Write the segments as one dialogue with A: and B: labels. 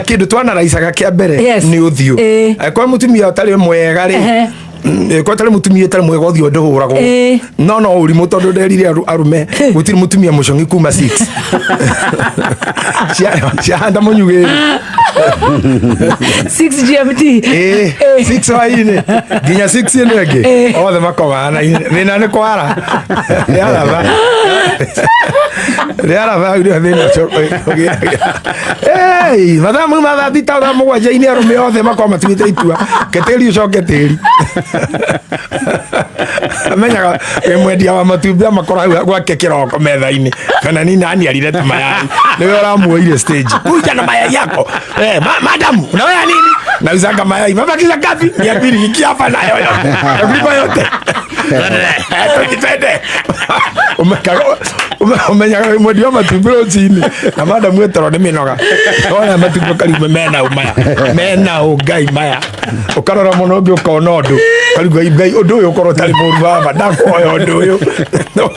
A: Kĩndũ twanaraicaga kĩa mbere nĩ ũthiũ. Angĩkorwo mũtumia ũtarĩ mwega rĩ, angĩkorwo ũtarĩ mũtumia ũtarĩ mwega, ũthiũ ndũhũragwo. No no ũrimũ, tondũ nderire arũme gũtirĩ mũtumia mũcong'i kuma 6 ciahanda mũnyugĩri.
B: 6 GMT.
A: Ĩĩ, 6 hwainĩ nginya 6 ĩno ĩngĩ othe makomaga na thĩna nĩ kwara rĩaratha rĩaratha hau nĩho thĩna ũcio ũgĩaga. Ei, mathaa mau ma 6:30, thaa 7-inĩ, arũme othe makorwo matuĩte itua ke tĩri ũcoke tĩri. Amenyaga wĩ mwendia wa matumbĩ, amakora hau gwake kĩroko metha-inĩ, kana ni nani alileta mayai, niwe ũramuoire stage, kuja na mayai yako. Eh, madam, unawea nini? Nauzanga mayai. Mabakiza ngapi? 200. Ingia hapa nayo yote, nakulipa yote. Eh, twende. Umenyaga wĩ mwendia wa matumbĩ rũcinĩ na madam etoro nĩ mĩnoga, ona matumbĩ ũkarigwo mena ũ, maya mena ũ, ngai maya, ũkarora mũno ũngĩ ũkona ũndũ, ũkarigwo ngai, ũndũ ũyũ ũkorwo ũtarĩ mũru, baba ndakuoya ũndũ ũyũ,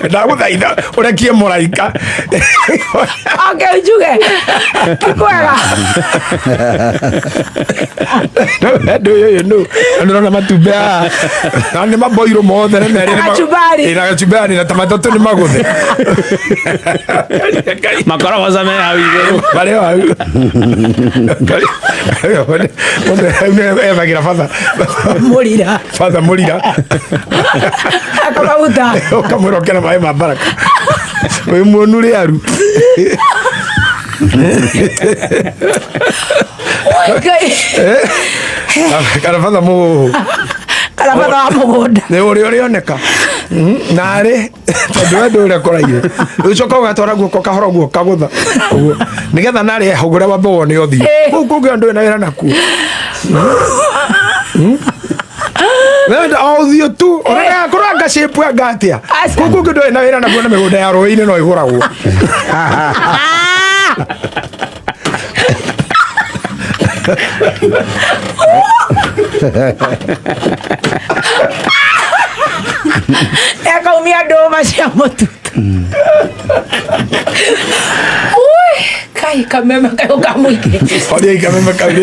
A: ndagũthaitha ũrekie mũraika.
B: Okay, njuge ti kwega.
A: Ũndũ ũyũ nũ ndĩrona matumbĩ haha na nĩ maboirwo mothe na merĩ
B: Kachumbari.
A: Ĩ, na gachumbari na ta matatũ nĩ magũthe.
C: Makorogoca me hau igũrũ.
A: Marĩ o hau. Mũndũ ethagĩra batha.
B: Mũrira.
A: Batha mũrira.
B: Akamaguta.
A: Ũkamwĩra ũkĩra maĩ ma baraka wĩ muonu rĩaru.
B: Oi, Ngai.
A: Kana batha mũhũhũ.
B: Kana batha wa mũgũnda.
A: Nĩ ũrĩa ũrĩoneka narĩ, tondũ we ndũrĩa kũraire, ũcoka ũgatwara guoko kahora ũguo, kagũtha ũguo nĩgetha narĩ hũgũre wambe wone ũthiũ. Kũu kũngĩ ndũrĩ na wĩra nakuo. Wenda o ũthiũ tu ũrenda kũranga shape anga atĩa.
B: Aca.
A: Kũu kũngĩ ndũrĩ na wĩra nakuo, na mĩgũnda ya rũĩ-inĩ no ĩgũragwo.
B: Akaumia ndũma cia mũtutu. Ui, kai kameme kayo ka mũingĩ.
A: Horia ikameme kau rĩ,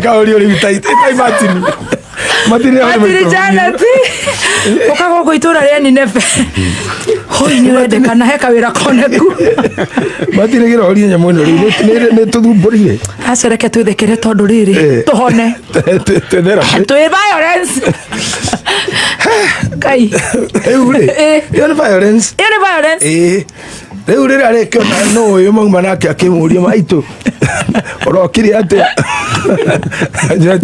A: kaũria ũrĩ tai matini matini.
B: Matiri Janet, ũka gũkũ itũra rĩa Nineve. Hoi, nĩ ũrendekana he kawĩra koneku.
A: Matini gĩra horia nyamũ ĩno rĩu nĩ tũthumbũrire.
B: Aca reke twĩthekere, tondũ rĩrĩ tũhone.
A: Twĩthera.
B: Twĩ violence kai.
A: Rĩu rĩ, ĩyo nĩ violence.
B: Ĩyo nĩ violence.
A: Ĩĩ, rĩu rĩrĩa arĩkĩona nũ ũyũ mauma nake, akĩmũria, maitũ ũrokire atĩa?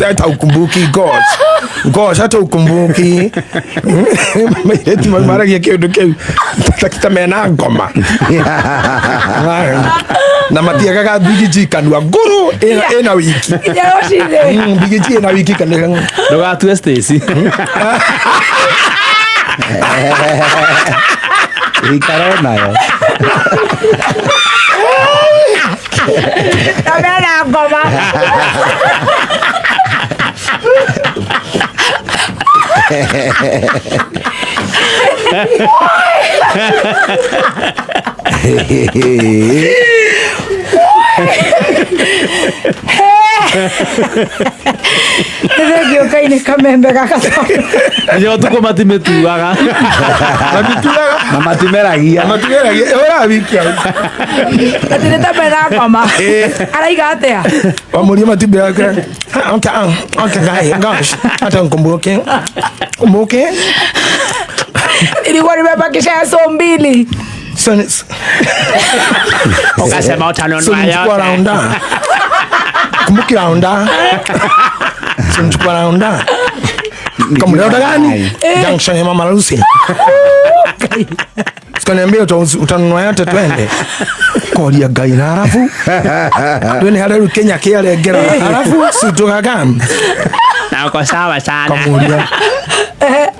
A: Hata ukumbuki gosh gosh, hata ukumbuki. Mairĩtu mau maragia kĩũndũ kĩu ta mena ngoma na matiagaga mbigiji kanua ngũrũ ĩna wiki.
B: Nginya rũcinĩ.
A: Mbigiji ĩna wiki kanua.
C: Ndũgatue Stacy.
D: Ikara nayo.
B: Na mena ngoma. Thengio Ngai nĩ kamembe gaka.
C: Nĩ ũtukũ matimĩtuaga.
A: Matituaga.
D: Na matimeragia.
A: Matigeragia ĩhũraga wiki hau.
B: Atĩ nĩ ta mena ngoma. Araiga atĩa?
A: Wamuria matumbĩ yake, okay, okay, guy, gosh, hata nkumbuke kumbuke.
B: Ilikuwa nimebakisha ya 20.
A: So,
C: Ukasema utanunua
A: so nichukua
C: yote.
A: raunda, kumbuki raunda, so nichukua raunda kama raunda gani, junction ya Mama Lucy, sikaniambia utanunua yote, twende koria Ngai na arabu twende harĩa rĩu Kenya kĩarengera arabu situgagam.
C: Na uko sawa sana.
A: Kamuria.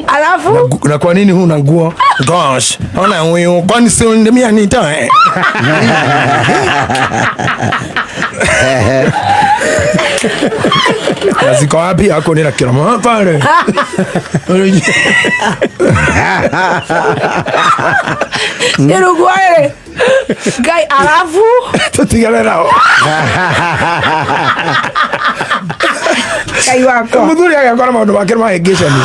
B: Alafu
A: Na kwa nini huna nguo? Gosh, ona huyu, kwani si ndimia nitoe na ziko wapi ako nina kiromo pale.
B: Ĩrugwo ĩrĩ. Ngai arabu
A: Tũtigane nao.
B: Ngai wakwa.
A: Mũthuri agekora maũndũ make mahĩngĩcani.